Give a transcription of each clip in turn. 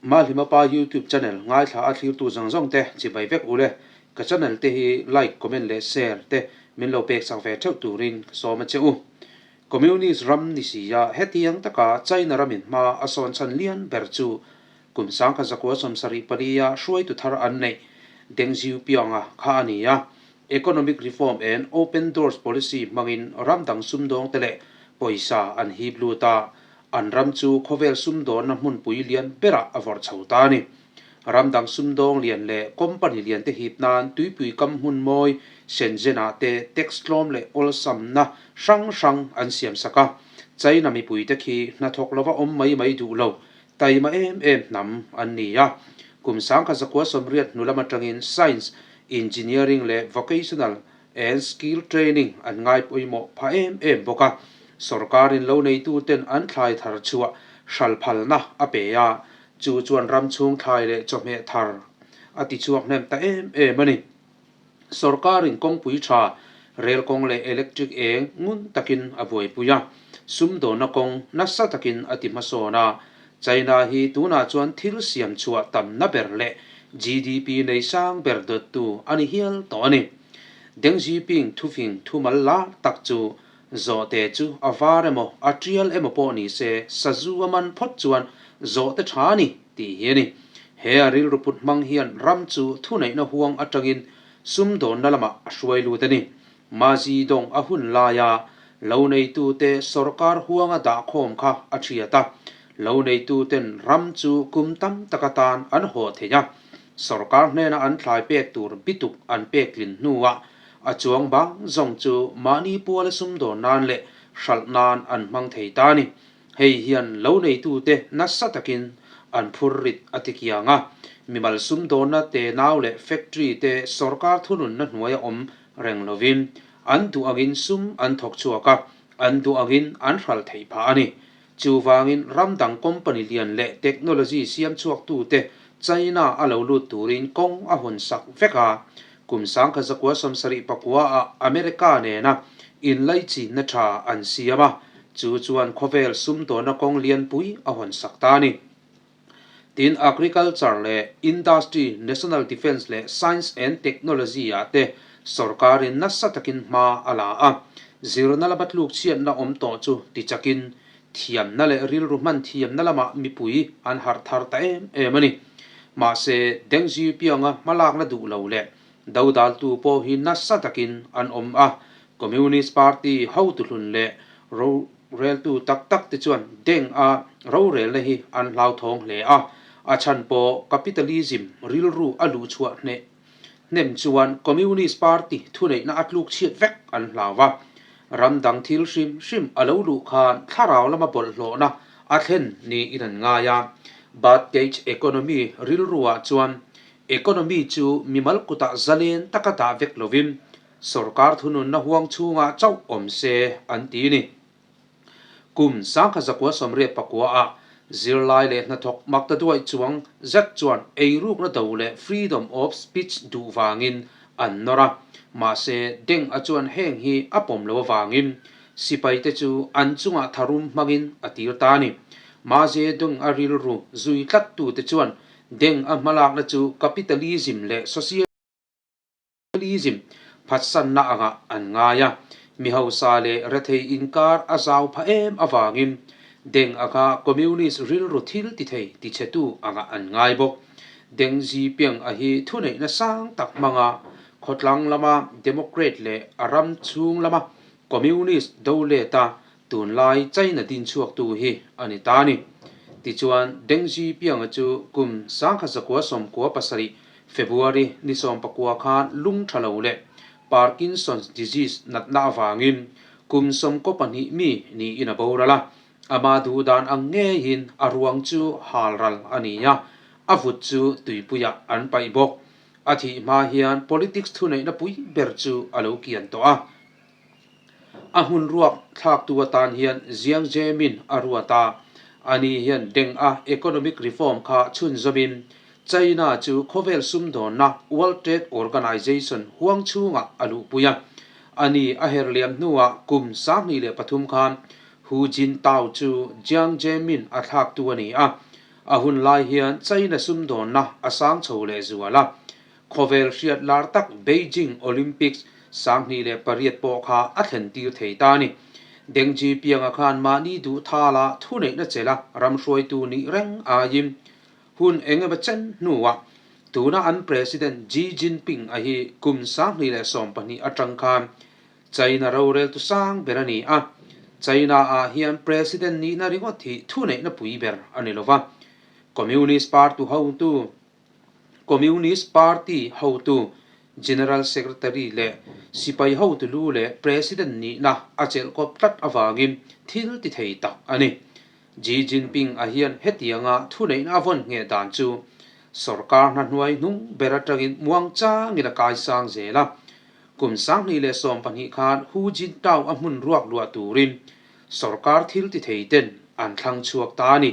Mahlima Pa YouTube channel ngaithla a thlirtu zawng zawng te chibai vek ule. Ka channel te hi like, comment leh share te min lo pek sak ve theuh turin ka sawm a che u. Communist ram ni si a hetiang taka China ramin hma a sawn chhan lian ber chu kum 1974 a hruaitu thar an neih Deng Xiaoping-a kha a ni a. Economic reform and open doors policy hmangin ram dang sumdawng te leh pawisa an hip lut a, an ram chu khawvel sumdawnna hmunpui lian berah a vawrh chho ta a ni. Ram dang sumdawng lian leh company lian te hip nan tuipui kam hmun mawi Shenzhen-ah te tax tlawm leh awlsamna hrang hrang an siam sak a. China mipuite khi hnathawk lova awm mai mai duh lo, taima em em hnam an ni a. Kum 1980 hnu lam atangin science, engineering leh vocational and skill training an ngai pawimawh pha em em bawk a. Sorkarin lo neituten an thlai thar chhuah hral phalna a pe a, chu chuan ram chhung thlai leh chawhmeh thar a ti chhuak hnem ta em em a ni. Sorkarin kawngpui tha, rel kawng leh electric eng ngun takin a buaipui a, sumdawnna kawng nasa takin a ti hmasawn a. China hi tunah chuan thil siam chhuah tamna ber leh GDP nei sang ber dawttu a ni hial tawh a ni. Deng Xiaoping thufing thumal lar tak chu Zawhte chu a var emaw a tial emaw pawh ni se sazu a man phawt chuan zawhte tha a ni tih hi a ni. He a rilru put hmang hian ram chu thuneihna huang atangin sumdawnna lamah a hruai lut a ni. Ma Zedong a hun laia lo neitute sorkar huanga dahkhawm kha a thiat a, lo neituten ram chu kum tam tak atan an haw thei a, sorkar hnena an thlai pek tur bituk an pek tlin hnuah a chuang bang zawng chu mahni puala sumdawn nan leh hralh nan an hmang thei ta a ni. Hei hian lo neitute nasa takin an phur rit a ti kiang a, mimal sumdawnna tenau leh factory te sorkar thununna hnuaia awm reng lovin an duh angin sum an thawk chhuak a, an duh angin an hralh theih phah a ni. Chuvangin ram dang company lian leh technology siam chhuaktute China a lo lut turin kawng a hawn sak vek a, kum 1979 ah America nena inlaichinna tha an siam a, chu chuan khawvel sumdawna kawng lianpui a hawn sak ta a ni. Tin, Agriculture leh Industry, National Defence leh Science and Technology ah te sorkarin nasa takin hma a la a, zirna lama tluk chhiatna awm tawh chu tichakin thiamna leh rilru hman thiamna lamah mipui an harh thar ta em em a ni. Mahse, Deng Xiaoping-a hmalakna duh lo leh dodaltu pawh hi nasa takin an awm a, Communist Party hotu hlun leh ro Reltu tak tak te chuan Deng a rorelna hi an hlauthawng hle a, a chhan pawh capitalism rilru a luhchhuah hneh hnem chuan Communist Party thuneihna a tluk chhiat vek an hlau a. Ram dang thil hrim hrim a lo luh khan thlarau lama bawlhhlawhna a thlen niin an ngai a. Birdcage economy rilruah chuan economy chu mimal kutah zalen taka dah vek lovin Sorkar thununna huang chhungah chauh awm se an ti ni. Kum 1989 ah zirlai leh hnathawk maktaduai chuang zet chuan eirukna do leh freedom of speech duh vangin an nawr a, mahse Deng a chuan heng hi a pawm lo avangin sipaite chu an chungah tharum hmangin a tir ta a ni. Ma Zedong a rilru zui tlattute chuan Deng a hmalakna chu capitalism leh social Socialism phatsanna angah an ngai a, mi hausa leh rethei inkar a zau pha em avangin Deng anga Communist rilru thil ti thei tichhetu angah an ngai bawk. Deng Xiaoping a hi thuneihna sang tak hmanga khawtlang lama Democrat leh a ram chhung lama Communist do let a tunlai China din chhuaktu hi a ni ta a ni. Tichuan, Deng Xiaoping-a chu kum 1997 February ni 19 khan lung tha lo leh Parkinson's disease natna avangin kum 12 mi niin a boral a, ama duhdan ang ngeiin a ruang chu halral a ni a, a vut chu tuipuiah an paih bawk. A thih hma hian politics thuneihna pui ber chu a lo kian tawh a. A hmun ruak thlaktu atan hian Jiang Zemin a ruat a, ani hian Deng a economic reform kha chhunzawmin China chu khawvel sumdawnna World Trade Organization huang chhungah a luhpui a. Ani a her liam hnuah kum 2003 khan Hu Jintao chu Jiang Zemin a thlaktu a ni a. A hun lai hian China sumdawnna a sang chho leh zual a. Khawvel hriat lar tak Beijing Olympics 2008 pawh kha a thlen tir thei ta a ni. Deng Xiaoping-a khan mahni duh thala thuneihna chelha ram hruaitu nih reng aiin hun eng emaw chen hnuah tuna an President Xi Jinping-a hi kum 2012 atang khan China roreltu sang ber a ni a. China-ah hian President nihna ringawt hi thuneihna pui ber a ni lova. Communist Party hotu Communist Party hotu General Secretary leh sipai hotu lu leh President nihna a chelh kawp tlat avangin thil ti thei tak a ni. Xi Jinping-a hian hetianga thuneihna a vawn ngheh dan chu sorkar hna hnuai hnung ber atangin muangchangin a kaisang zel a. Kum 2012 khan Hu Jintao a hmun ruak luah turin sorkar thil ti thei ten an thlang chhuak ta a ni.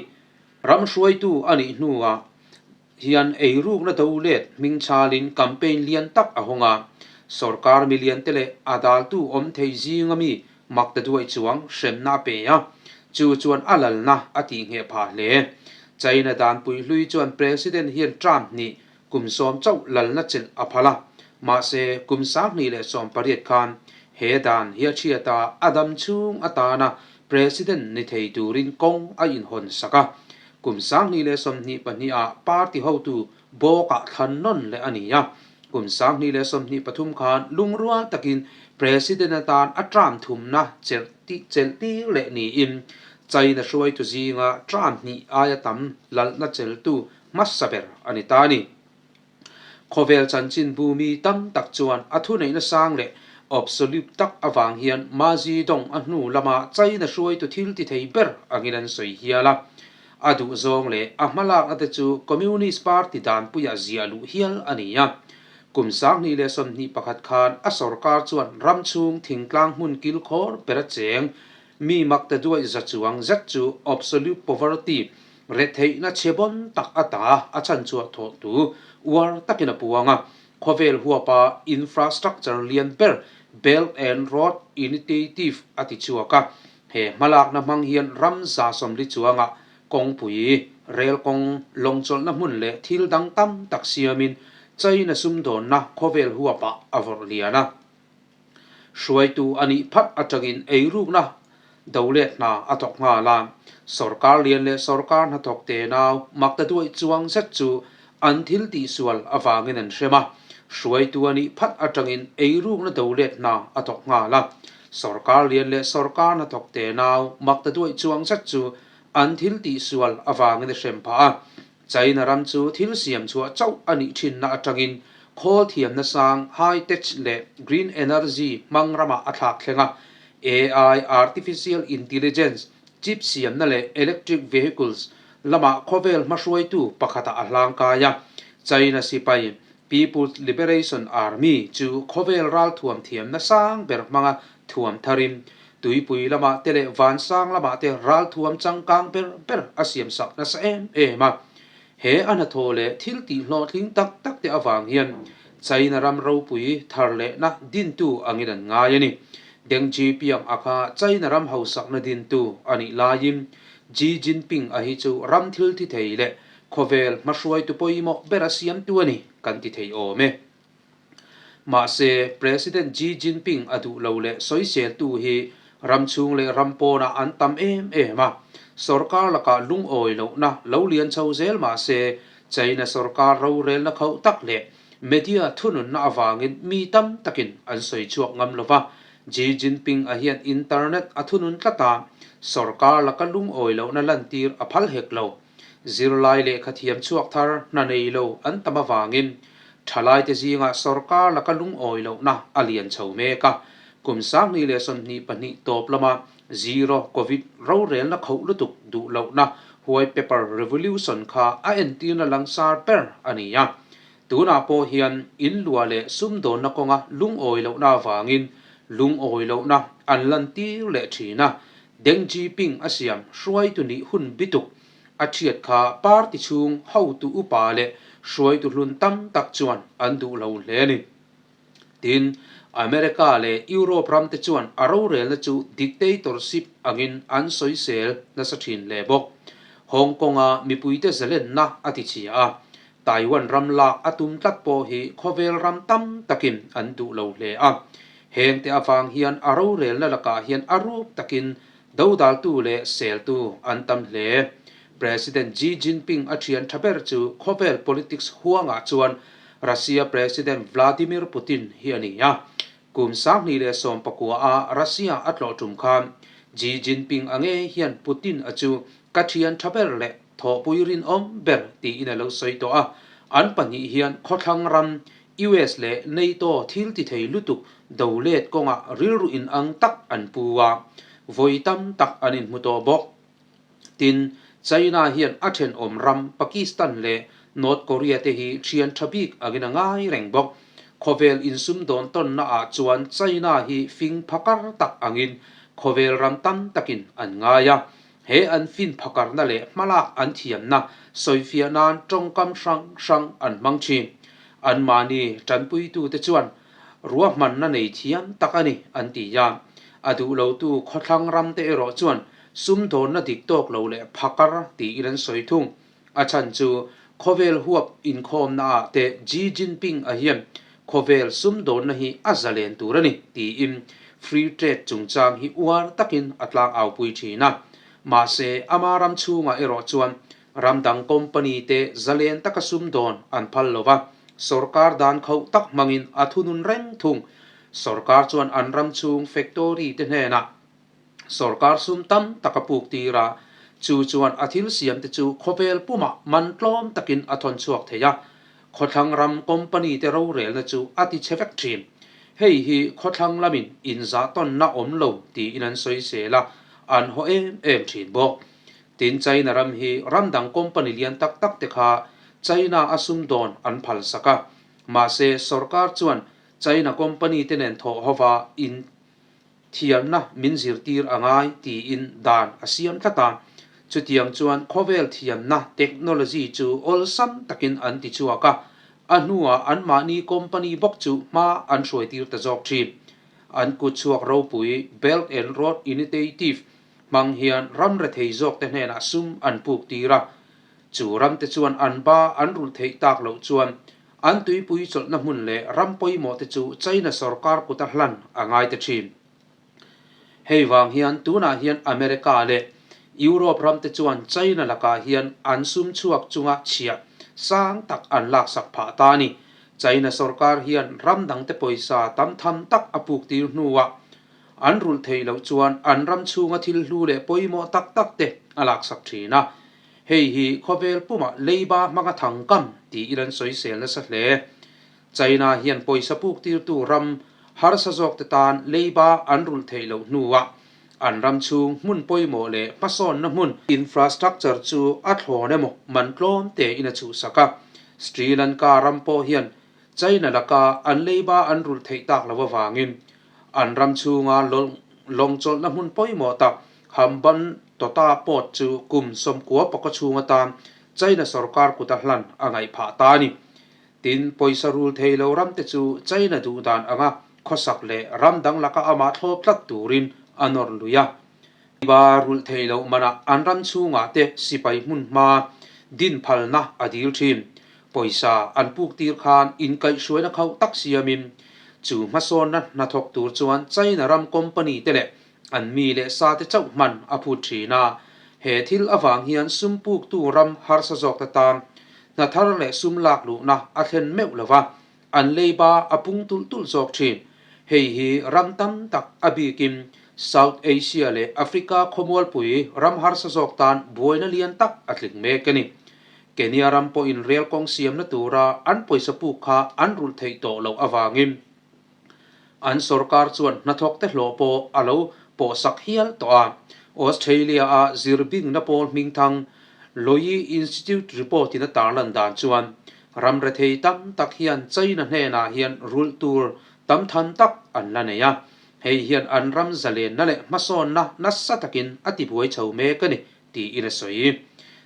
Ram hruaitu a nih hnuah hian eirukna do let hming chhalin campaign lian tak a hawng a, sorkar miliante leh a daltu awm thei zinga mi mak ta duai chuang hremna a pe a, chu chuan a lalna a tihngheh phah hle. China danpui hlui chuan President hian Trump nih kum 10 chauh lalna chelh a phal a, mahse kum 2018 khan he dan hi a chhiat a, a dam chhung atana President ni thei turin kawng a inhawn sak a. Kum 2022 ah party hotu bawkah thlan nawn leh a ni a. Kum 2023 khan lungrual takin President atan a term thumna chelh chelh tir leh niin China hruaitu zinga term hnih aia tam lalhna cheltu hmasa ber a ni ta a ni. Khawvel chanchinbu mi tam tak chuan a thuneihna sang leh absolute tak avang hian Ma Zedong a hnu lama China hruaitu thil ti thei ber angin an sawi hial a. A duhzawng leh a hmalakna te chu Communist Party danpuiah ziah luh hial a ni a. Kum 2021 khan a sorkar chuan ram chhung thingtlang hmun kilkhawr ber a cheng mi makte duaih za chuang zet chu absolute poverty Retheihna chhe bawn tak ata a chhanchhuah thawh tu uar takin a puang a, khawvel huapa infrastructure lian ber Belt and Road Initiative a ti chhuak a, he hmalakna hmang hian ram 140 chuangah kawngpui, rel kawng, lawngchawlhna hmun leh thil dang tam tak siamin China sumdawnna khawvel huapah a vawrh lian a. Hruaitu a nih phat atangin eirukna dolet hna a thawk nghal a, sorkar lian leh sorkar hnathawk tenau makta duaih chuang zet chu an thil tihsual avangin an hrem a. Hruaitu a nih phat atangin eirukna dolet hna a thawk nghal a, sorkar lian leh sorkar hnathawk tenau makta duaih chuang zet chu an thil tihsual avangin a hrem phah a. China ram chu thil siam chhuah chauh a nih thinna atangin khawl thiamna sang, high-tech leh green energy hmang ramah a thlak thleng a. AI, artificial intelligence, chip siamna leh electric vehicles lamah khawvel hmahruaitu pakhatah a hlangkai a. China sipai, People's Liberation Army, chu khawvel ralthuam thiamna sang ber hmanga thuam tharin Tuipui lamah te leh vansang lamah te ralthuam changkang ber ber a siamsak nasa em em a. He a hnathawh leh thil tih hlawhtling tak tak te avang hian China ram ropui thar lehna dintu angin an ngai a ni. Deng Xiaoping a kha China ram hausakna dintu a nih laiin Xi Jinping a hi chu ram thil thi thei leh khawvel hmahruaitu pawimawh ber a siamtu a ni kan ti thei awm e. Mahse, President Xi Jinping a duh lo leh sawiseltu hi ram chhung leh ram pawnah an tam em em a. Sorkar lakah lungawi lohna lo lian chho zel mah se, China sorkar rorelna khauh tak leh media thununna avangin mi tam takin an sawi chhuak ngam lo va. Xi Jinping a hian internet a thunun tlat a, sorkar laka lungawi lohna lantir a phal hek lo. Zirlai lehkha thiam chhuak thar hna nei lo an tam avangin thalaite zingah sorkar laka lungawi lohna a lian chho mek a. Kum 2022 tawp lama zero covid rorelna khoh lutuk duh lohna white paper revolution kha a entirna langsar ber a ni a. Tunah pawh hian inluah leh sumdawnna kawnga lungawi lohna avangin lungawi lohna an lantir leh thin a. Deng Xiaoping a siam hruaitu nih hun bituk a thiat kha party chhung hotu upa leh hruaitu hlun tam tak chuan an duh lo hle a ni. Tin, America leh Europe ram te chuan a rorelna chu dictatorship angin an sawisel nasa thin hle bawk. Hong Kong-a mipuite zalenna a ti chhia a, Taiwan ram lak a tum tlat pawh hi khawvel ram tam takin an duh lo hle a. Hengte avang hian a rorelna lakah hian a ruk takin dodaltu leh seltu an tam hle. President Xi Jinping a thian tha ber chu khawvel politics huangah chuan Russia President Vladimir Putin hi a ni a. Kum 2019 a Russia a tlawh tum khan Xi Jinping a ngei hian Putin a chu ka thian tha ber leh thawhpui rinawm ber tiin a lo sawi tawh a. An pahnih hian khawthlang ram US leh NATO thil ti thei lutuk do let kawngah rilru inang tak an pu a, vawi tam tak an inhmu tawh bawk. Tin, China hian a thenawm ram Pakistan leh North Korea te hi thian tha bik angin a ngai reng bawk. Khawvel insumdawn tawnna ah chuan China hi fing phakar tak angin khawvel ram tam takin an ngai a. He an fin phakarna leh hmalak an thiamna sawifiah nan tawngkam hrang hrang an hmang thin. Anmahni tanpuitute chuan ruahmanna nei thiam tak a ni an ti a. A duh lotu khawthlang ramte erawh chuan sumdawnna dik tawk lo leh phakar tiin an sawi thung. A chhan chu khawvel huap inkhawmna ah te Xi Jinping a hian khawvel sumdawnna hi a zalen tur a ni tiin free trade chungchang hi uar takin a tlang aupui thin a. Mahse ama ram chhungah erawh chuan ram dang company te zalen taka sumdawn an phal lo va, sorkar dan khauh tak hmangin a thunun reng thung. Sorkar chuan an ram chhung factory te hnenah Sorkar sum tam tak a puk tir a, chu chuan a thil siam te chu khawvel pumah man tlawm takin a thawn chhuak thei a, khawthlang ram company te rorelna chu a ti chhe vek thin. Hei hi khawthlang lamin inzahtawnna awm lo tiin an sawi sel a, an haw em em thin bawk. Tin, China ram hi ram dang company lian tak tak te kha China a sumdawn an phalsak a, mahse sorkar chuan China company te nen thawh hova in Thiamna min zirtir a ngai tiin dan a siam tlat a, chutiang chuan khawvel thiamna technology chu awlsam takin an ti chhuak a, a hnuah anmahni company bawk chu hma an hruaitir ta zawk thin. An kut chhuak ropui Belt and Road Initiative hmang hian ram rethei zawkte hnenah sum an puk tir a, chu ramte chuan an ba an rulh theih tak loh chuan An tuipui chawlhna hmun leh ram pawimawh te chu China sorkar kuta hlan a ngai ta thin. Hei vang hian tunah hian America leh Europe ram te chuan China lakah hian an sum chhuak chunga chhiah sang tak an laksak phah ta a ni. China sorkar hian ram dangte pawisa tam tham tak a puk tir hnuah an rulh theih loh chuan an ram chhunga thil hlu leh pawimawh tak tak te a laksak thin a. Hei hi khawvel pumah leiba hmanga thangkam tiin an sawisel nasa hle. China hian pawisa puk tirtu ram harsa zawkte tan leiba an rulh theih loh hnuah an ram chhung hmun pawimawh leh hmasawnna hmun, infrastructure, chu a thlawn emaw man tlawm tein a chhuhsak a. Sri Lanka ram pawh hian China laka an leiba an rulh theih tak loh avangin an ram chhunga lawng chawlhna hmun pawimawh tak Hambantota Port chu kum 90 pakaw chhung atan China sorkar kuta hlan a ngaih phah ta a ni. Tin, pawisa rul thei lo ramte chu China duhdan anga khawsak leh ram dang laka amah thlawp tlat turin a nawr lui a. Ba rulh thei loh manah an ram chhungah te sipai hmun hma din phalna a dil thin. Pawisa an puk tir khan inkaihhruaina khauh tak siamin chu hmasawnna hnathawk tur chuan China ram company te leh an mi leh sa te chauh hman a phut thin a. He thil avang hian sum puktu ram harsa zawk te tan hna thar leh sum lak luhna a thlen meuh lo va, an leiba a pung tulh tulh zawk thin. Hei hi ram tam tak a bikin South Asia leh Africa khawmualpui ram harsa zawk tan buaina lian tak a tling mek a ni. Kenya ram pawhin rel kawng siamna tura an pawisa puk kha an rulh theih tawh loh avangin an sorkar chuan hnathawkte hlawh pawh a lo pawhsak hial tawh a. Australia-a zirbingna pawl hmingthang Lowy Institute report-in a tarlan dan chuan ram rethei tam tak hian China hnenah hian rulh tur tam tham tak an la nei a, hei hian an ram zalenna leh hmasawnna nasa takin a tibuai chho mek a ni tiin a sawi.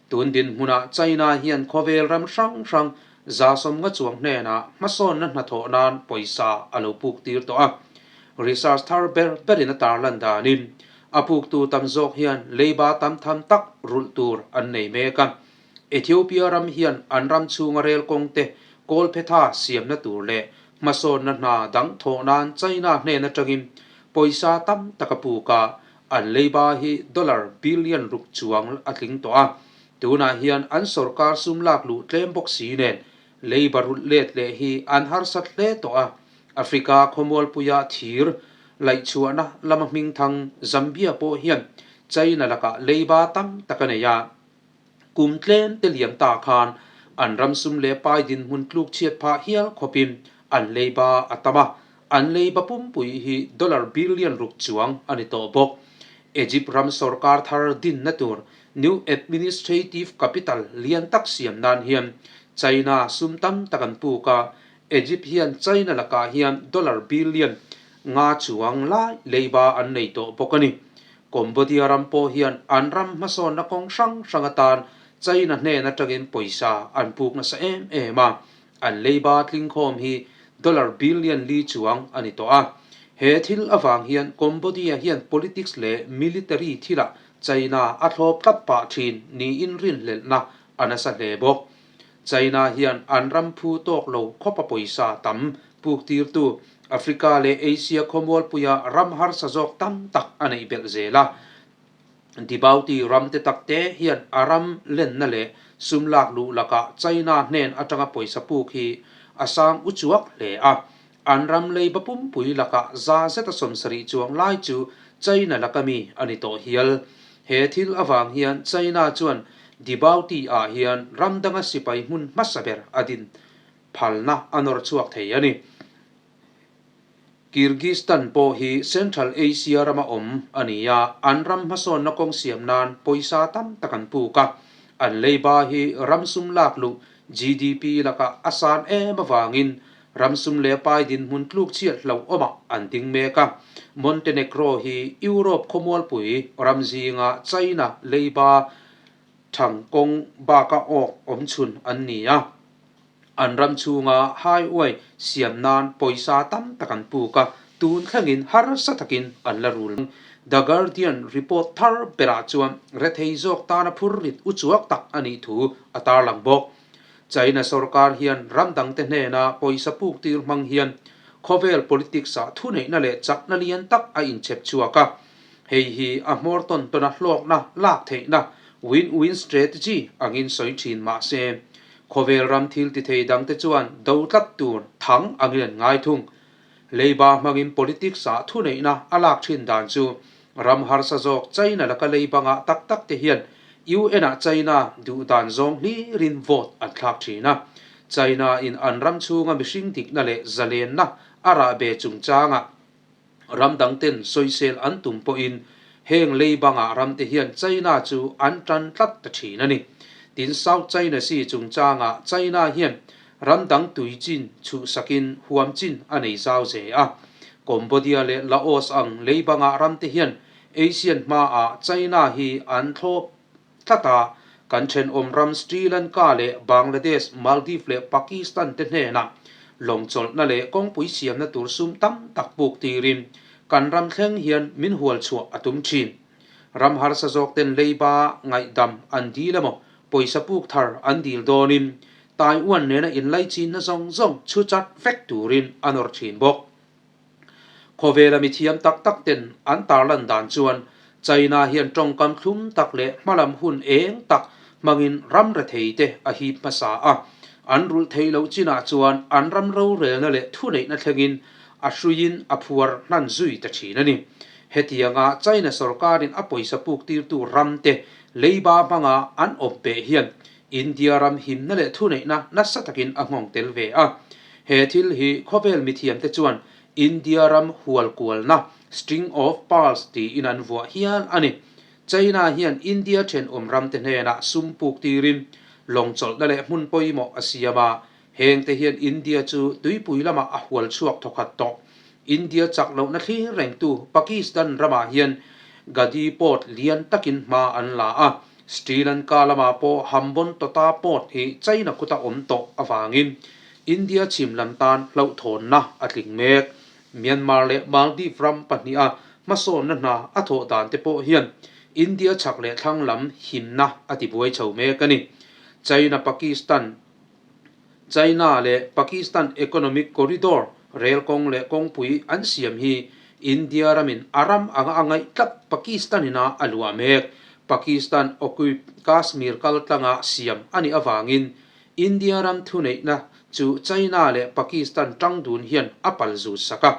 Tun dinhmunah China hian khawvel ram hrang hrang 150 chuang hnenah hmasawnna hnathawh nan pawisa a lo puk tir tawh a. Research thar ber berin a tarlan danin A puktu tam zawk hian leiba tam tham tak rulh tur an nei mek a. Ethiopia ram hian an ram chhunga rel kawng te kawlphetha siamna tur leh hmasawnna hna dang thawh nan China hnen atangin pawisa tam tak a puk a, an leiba hi dollar billion ruk chuang a tling tawh a. Tunah hian an sorkar sum lak luh tlem bawk si nen leiba rulh let leh hi an harsat hle tawh a. Africa khawmualpuia thir laihchhuahna lama hmingthang Zambia pawh hian China lakah leiba tam tak a nei a. Kum tlem te liam ta khan an ram sum leh pai dinhmun tluk chhiat phah hial khawpin an leiba a tam a, an leiba pumpui hi dollar billion ruk chuang a ni tawh bawk. Egypt ram sorkar thar dinna tur New Administrative Capital lian tak siam nan hian China sum tam tak an puk a, Egypt hian China lakah hian dollar billion nga chuang lai leiba an nei tawh bawk a ni. Cambodia ram pawh hian an ram hmasawnna kawng hrang hrang atan China hnen atangin pawisa an puk nasa em em a, an leiba tlingkhawm hi dollar billion li chuang a ni tawh a. He thil avang hian Cambodia hian politics leh military thilah China a thlawp tlat pah thin niin rinhlelhna a nasa hle bawk. China hian an ram phu tawk lo khawpa pawisa tam puk tirtu Africa leh Asia khawmualpuia ram harsa zawk tam tak a neih belh zel a. Djibouti ram te tak te hian a ram lenna leh sum lak luh lakah China hnen atanga pawisa puk hi a sang u chuak hle a. An ram leiba pumpui lakah za zeta 70 chuang lai chu China laka mi a ni tawh hial. He thil avang hian China chuan Djibouti-ah hian ram danga sipai hmun hmasa ber a din phalna a nawr chhuak thei a ni. Kyrgyzstan pawh hi Central Asia rama awm a ni a, an ram hmasawnna kawng siam nan pawisa tam tak an puk a. An leiba hi ram sum lak luh, GDP, lakah a san em avangin ram sum leh pai dinhmun tluk chhiat hlauhawmah an ding mek a. Montenegro hi Europe khawmualpui ram zinga China leiba thang kawng baka awk awmchhun an ni a. An ram chhunga highway siam nan pawisa tam tak an puk a, tun thlengin harsa takin an la rul. The Guardian report thar berah chuan rethei zawk tana phur rit uchuak tak a nih thu a tarlang bawk. China sorkar hian ram dangte hnena pawisa puk tir hmang hian khawvel politics-ah thuneihna leh chakna lian tak a inchhep chhuak a. Hei hi a hmawr tawn tawna hlawkna lak theihna win-win strategy angin sawi thin mah se, Khawvel ram thil ti thei dangte chuan do tlat tur thang angin an ngai thung. Leiba hmangin politics ah thuneihna a lak thin dan chu ram harsa zawk China laka leiba ngah tak tak te hian UN ah China duh dan zawng hlirin vote an thlak thin a. China in an ram chhunga mihring dikna leh zalenna a rah be chungchangah Ram dangten sawisel an tum pawhin heng lei bangah ramte hian China chu an tan tlat ta thin a ni. Tin, South China Sea chungchangah China hian ram dang tui chin chhuhsakin huam chin a nei zau ze a. Cambodia leh Laos ang lei bangah ramte hian Asian hmaah China hi an thlawp tlat a, kan thenawm ram Sri Lanka leh Bangladesh, Maldives leh Pakistan te hnenah lawng chawlhna leh kawngpui siamna tur sum tam tak puk tirin kan ram thleng hian min hual chhuah a tum thin. Ram harsa zawk ten leiba ngaihdam an dil emaw pawisa puk thar an dil dawnin Taiwan nena inlaichinna zawng zawng chhu chat vek turin a nawr thin bawk. Khawvela mithiam tak tak ten an tarlan dan chuan China hian tawngkam thlum tak leh hmalam hun eng tak hmangin ram rethei te a hip hmasa a. An rulh theih loh chinah chuan an ram rorelna leh thuneihna thlengin a hruiin a phuar hnan zui ta thin a ni. Hetianga China sorkarin a pawisa puk tirtu ram te leiba hmanga an awp beh hian India ram himna leh thuneihna nasa takin a nghawng tel ve a. He thil hi khawvel mithiamte chuan India ram hual kualna, String of Pearls, tiin an vuah hial a ni. China hian India thenawm ramte hnenah sum puk tirin lawng chawlhna leh hmun pawimawh a siam a, hengte hian India chu tuipui lamah a hual chhuak thawkhat tawh. India chak lohna thlir rengtu Pakistan ramah hian Gadi port lian takin hma an la a, Sri Lanka lamah pawh Hambantota port hi China kuta awm tawh avangin India chhim lam tan hlauhthawnna a tling mek. Myanmar leh Maldives ram pahniha hmasawnna hna a thawh dan te pawh hian India chhak leh thlang lam himna a tibuai chho mek a ni. China Pakistan China leh Pakistan Economic Corridor rel kawng leh kawngpui an siam hi India ramin a ram anga a ngaih tlat Pakistan ina a luah mek. Pakistan occupied Kashmir kal tlanga siam a nih avangin India ram thuneihna chu China leh Pakistan tang dun hian a pal zut sak a.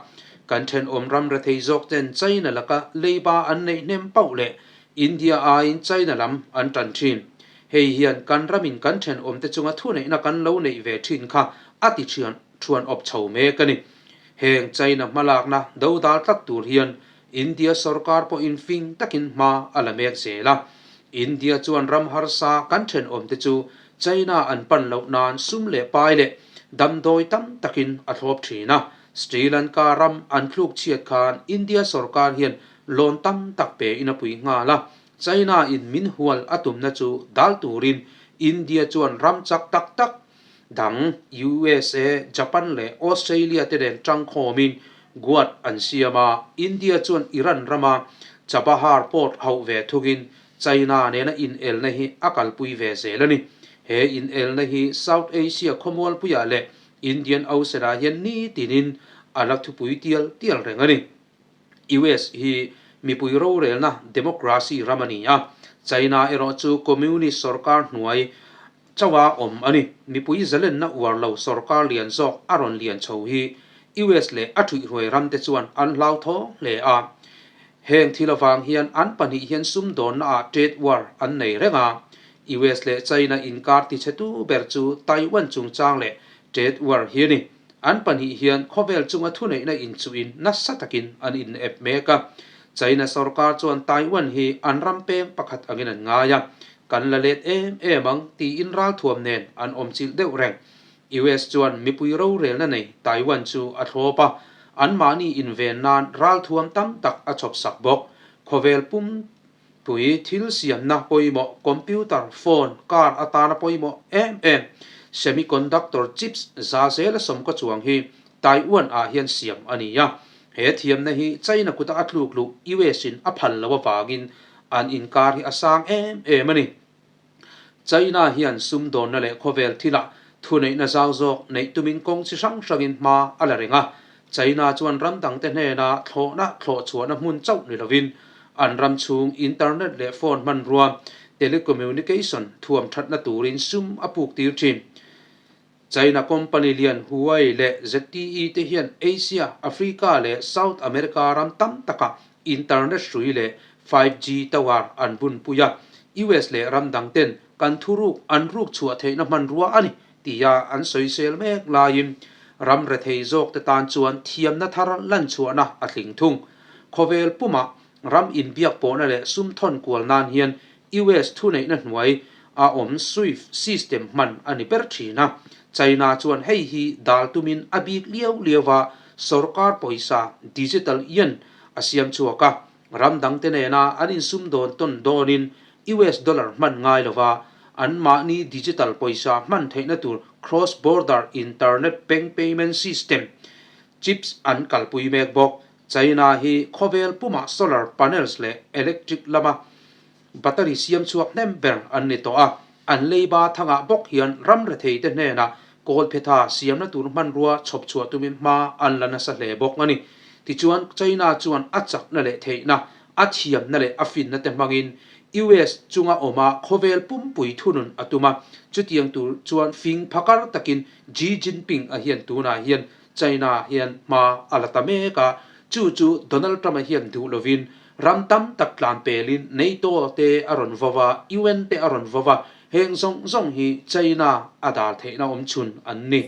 Kan thenawm ram rethei zawk ten China laka leiba an neih hnem pauh leh India aiin China lam an tan thin. Hei hian kan ramin kan thenawmte chunga thuneihna kan lo neih ve thin kha a ti thian thuan awp chho mek a ni. Heng China hmalakna dodal tlat tur hian India sorkar pawhin fing takin hma a la mek zel a. India chuan ram harsa kan thenawmte chu China an pan loh nan sum leh pai leh damdawi tam takin a thlawp thin a. Sri Lanka ram an thluk chhiat khan India sorkar hian loan tam tak pe in a pui nghal a. China in min hual a tumna chu dal turin India chuan ram chak tak tak dang USA, Japan leh Australia te nen tangkhawmin Guad an siam a, India chuan Iran rama Chabahar port hauh ve thungin China nena inelna hi a kalpui ve zel a ni. He inelna hi South Asia khawmualpuiah leh Indian Ocean-ah hian nitinin a la thupui tial tial reng a ni. US hi mipui rorelna democracy ram a ni a, China erawh chu communist sorkar hnuai chauha awm a ni. Mipui zalenna uar lo sorkar lian zawk a rawn lian chho hi US leh a thuihhruai ramte chuan an hlauthawng hle a. Heng thil avang hian an pahnih hian sumdawnnaah trade war an nei reng a. US leh China inkar tichhetu ber chu Taiwan chungchang leh trade war hi a ni. An pahnih hian khawvel chunga thuneihna inchuhin nasa takin an inep mek a. China sorkar chuan Taiwan hi an ram peng pakhat angin an ngai a, kan la let em em ang tiin ralthuam nen an awm chilh deuh reng. US chuan mipui rorelna nei Taiwan chu a thlawp a, anmahni inven nan ralthuam tam tak a chhawp sak bawk. Khawvel pum Tui thil siamna pawimawh, computer, phone, car atana pawimawh em em, semiconductor chips za zela sawmkaw chuang hi Taiwan ah hian siam a ni a. He thiamna hi China kuta a tluk luh US in a phal lo avangin an inkar hi a sang em em a ni. China hian sumdawnna leh khawvel thilah thuneihna zau zawk neih tumin kawng chi hrang hrangin hma a la reng a. China chuan ram dangte hnena thlawhna thlawhchhuahna hmun chauh ni lovin an ram chhung internet leh phone hmanrua, telecommunication, thuam thatna turin sum a puk tir thin. China company lian Huawei leh ZTE te hian Asia, Africa leh South America ram tam takah internet hrui leh 5G tower an bunpui a, US leh ram dang ten kan thuruk an ruk chhuah theihna hmanrua a ni tia an sawisel mek laiin ram rethei zawk te tan chuan thiamna thar lan chhuahna a tling thung. Khawvel pumah ram inbiak pawhna leh sum thawn kual nan hian US thuneihna hnuai a awm Swift system hman a ni ber thin a, China chuan hei hi dal tumin a bik liau liau a, sorkar pawisa digital yen a siam chhuak a, ram dangte nena an insumdawn tawn dawnin US dollar hman ngai lova anmahni digital pawisa hman theihna tur cross border internet bank payment system chips an kalpui mek bawk. China hi khawvel pumah solar panels leh electric lama battery siam chhuak hnem ber an ni tawh a, an leiba thangah bawk hian ram retheite hnenah kawlphetha siamna tur hmanrua chhawp chhuah tumin hma an la nasa hle bawk a ni. Tichuan, China chuan a chakna leh theihna, a thiamna leh a finna te hmangin US chunga awma khawvel pumpui thunun a tum a, chutiang tur chuan fing phakar takin Xi Jinping a hian tunah hian China hian hma a la ta mek a, chu chu Donald Trump-a hian duh lovin ram tam tak tlan pelin NATO te a rawn vo va, UN te a rawn vo va, heng zawng zawng hi China a dal theihna awm chhun an ni.